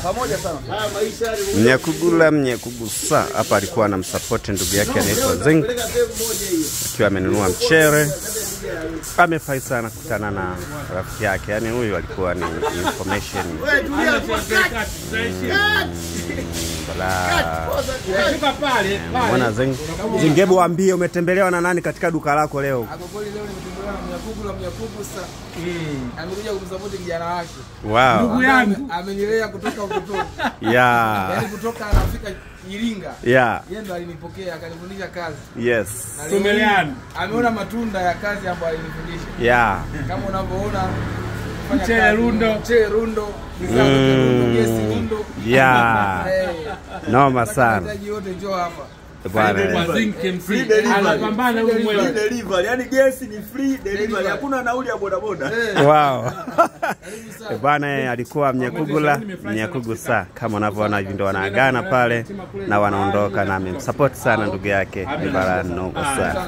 Pamoja sana. Mnyakugula Mnyakugusa hapa alikuwa anamsupport ndugu yake anaitwa Zing akiwa amenunua mchere. Amefurahi sana kukutana na rafiki yake. Yaani huyu alikuwa ni information. Mwana Zing. Zingebu, waambie umetembelewa na nani katika duka lako leo? Kwa kweli leo nimetembelewa na Mnyakugula Mnyakugusa. Amekuja kumsupport kijana wake. Wow. Ndugu yangu amenilea kutoka utotoni. Yeah. Yaani kutoka anafika Iringa. Yeah. Yeye ndo alinipokea akanifundisha kazi. Yes. Tumeleana. Ameona matunda ya kazi ambayo alinifundisha. Yeah. Kama unavyoona mchele rundo, mchele rundo, bidhaa rundo, gesi rundo. Yeah. Noma sana. Mahitaji yote njoo hapa. Bwana anapambana huyu mwenyewe. Free delivery, yani gesi ni free delivery, hakuna nauli ya bodaboda. Wow. Bwana alikuwa Mnyakugula Mnyakugusa, kama unavyoona hivi ndio wanaagana pale na wanaondoka, na amemsupport sana ndugu yake. Ni balaa noma sana.